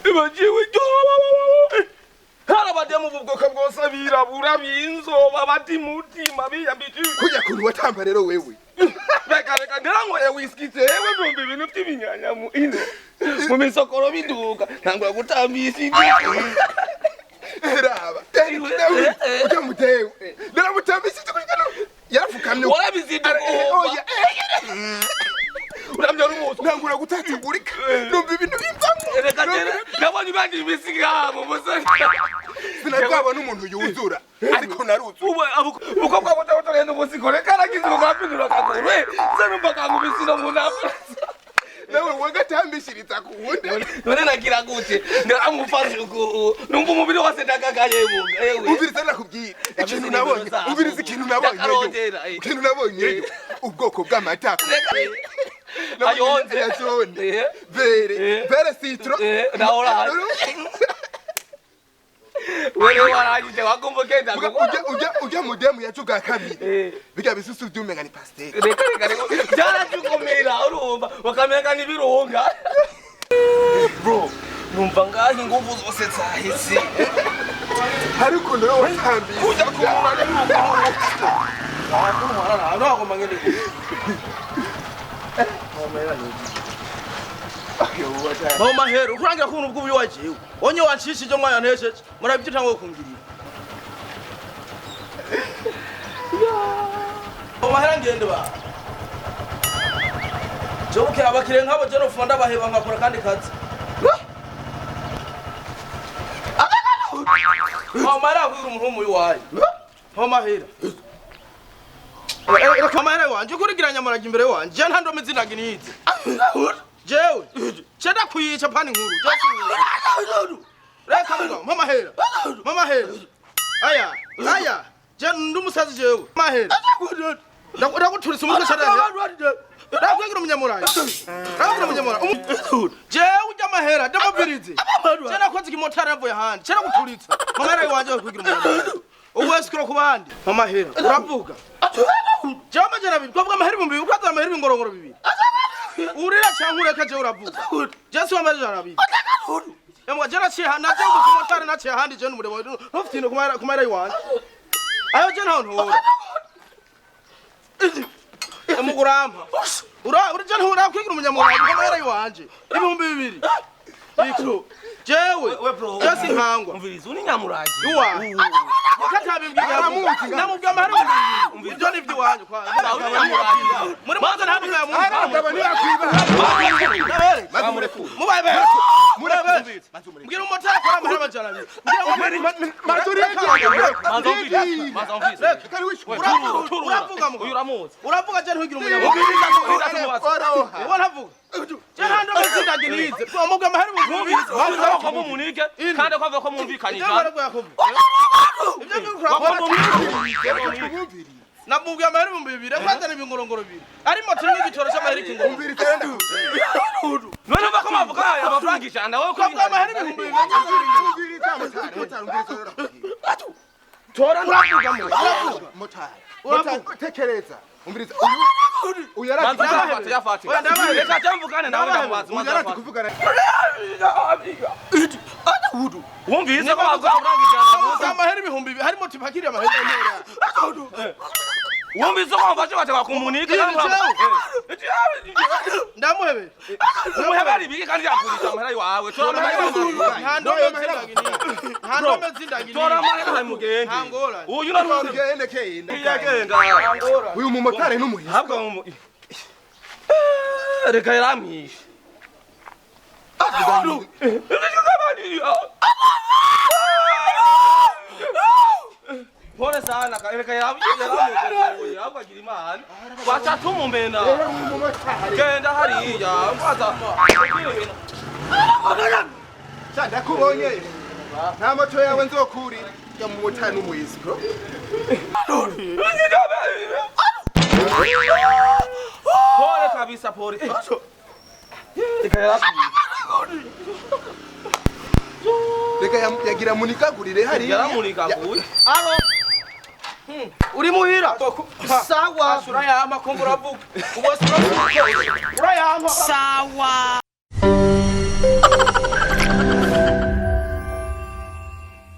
Ibajiwe hari abademu b'ubwoko bwose, abirabura, b'inzoba, batimutima biyambije. Kujya kuntu watamba rero wewe. Reka reka, ndaranyweye whisky jewe, ndumva ibintu by'ibinyanya mu ino mu misokoro biduka, ntangura gutambisha igiti. Raba ujya mutewe, naramutambishije kuri kano yarapfukamye. Warabiziduka. Oya. Uramya n'umuso. Ntangura gutatagurika, numva ibintu bimvamo. Reka jere ndabonye ibandi bisiga mu musore. Sinabwabona umuntu yuzura, ariko naruzuye. Ubu umukobwa muto muto rero ubusiko reka aragize ukapindura akaguru se numva kankubise no mu namba. Nawe wagatambishiriza ku wundi. None nagira gute? Ndaramufashe uku, numva umubiri wose ndakagaye bunga ewe. Umviriza, nakubwira ikintu nabonye. Umviriza ikintu nabonye. Ndakarondera. Ikintu nabonyeyo, ubwoko bw'amatako. Ayonze. Ya jaune, vert, vert citron. Na orange. Wewe warangije wagomba ugenda gukora. Ujya mudemu yacu bwa kabiri, bijya bisusu by'umenga ni pastèque. Reka reka reka, byaratukomera, urumva bakamenga n'ibirunga bro, numva ngaho ingufu zose zahise. Hari ukuntu rero watambise. Kujya kumura. Nagomba ngende. Mama mahero kurangira kuntu bw'uyu wajewe. Onye wanshishije mwanya ntesheje. Murabyo utangwe kungirira. Mama mahera ngende ba. Je bukira abakire nk'abo je nofuma ndabaheba nkakora kandi kazi. Mama mahera akwira umuntu w'umuyu wayo. Mama mahera. Reka mahera wanje ukurikiranya amaraga imbere wanje. Je nta ndome zindaginize. Jewe chenda kuyica pani nkuru. Reka mugabo, mama hera, mama hera, aya aya, je ndumusazi jewe mahera ndakuturisa umutwe cyane, ndakwigira umunyamurayi, ndakwigira umunyamurayi jewe ujya amahera ndamubirizi je nakoze ikimotari yavuye ahandi cyo kuturitsa mama hera iwanje kwigira umunyamurayi ubu ku bandi. Mama hera uravuga jewe 200 twavuga amahera 2000 ukazana amahera ibingorongoro bibiri urira cyangwa ureka je uravuga je si 200. Emwa je naciye naje ku motari naciye ahandi je n'umurebo ntufite ibintu ku mahera iwanje ayo je ntaho ntora emugurampa ura uri je ntura kwigira umunyamurayi ku mahera iwanje 2000 iko jewe We bro. je sinkangwa. Umviriza, uri nyamuraji. Uwa katabibwira Aramuzi. Namubwira amahera 2000 ibyo ni iby'iwanyu kwa muri mwanza nta n'umwe yamuzi. Aragabo ntiyakwiba. Mubaye mubaye mbwira umumotari akora amahera 200. Maza umviriza. Uravuga mugabo. Uyu uramuzi. Uravuga je ntugira umunyamurayi. Umviriza, umviriza, tumubaze. Uwo ntavuga je nta ndome zindaginize twamubwira amahera 2000. Umviriza ko mumunike kandi ko avuga ko mwumvikanije. Ibyo nkora yakobo ibyo nkora namubwiye amahera 2000 akwazana ibingorongoro bibiri ari moto n'igitoro cy'amahera ikingorongoro. None uva ko bavuga aya amafaranga 100 wowe ko Twavuga amahera 2000. Tora. Uravuga mu uravuga. Uravuga. Tekereza, umviriza uyu Manza yarati yafate yafate. Oya, ndabaye. Reka cyamvugane nawe, ndamubaza. Uyu Manza yarati yafate. kuvugana. Wumvise ko bavuga amafaranga 100? Amahera 2000 harimo tipakiri amahera. Wumvise ko bafashe bataka kumunike? Ndamuhebe. Umuhebera ibiki kandi yakurisha amahera iwawe? Tora amahera. Nta ndome zindaginize, nta ndome zindaginize. Tora amahera hari mugende. Nta ngorane. Uyu narundi. Gende kenda. Yagenda. Uyu mumotari n'umuhisi. Habwa mu reka yaramwishe. Pole sana reka yaramwishe agira imana baca tumumena. Genda hariya mbaza. Ndakubonye, nta moto yawe nzokurira ya mumotari n'umuhisi bro. Pole kabisa, pole. Reka yaramwishe. Reka yagira munikagurire hariya. Yaramurikaguye. Alo. Uri muhira? Sawa. Urayampa ko uravuga. Ubwo urayampa. Sawa.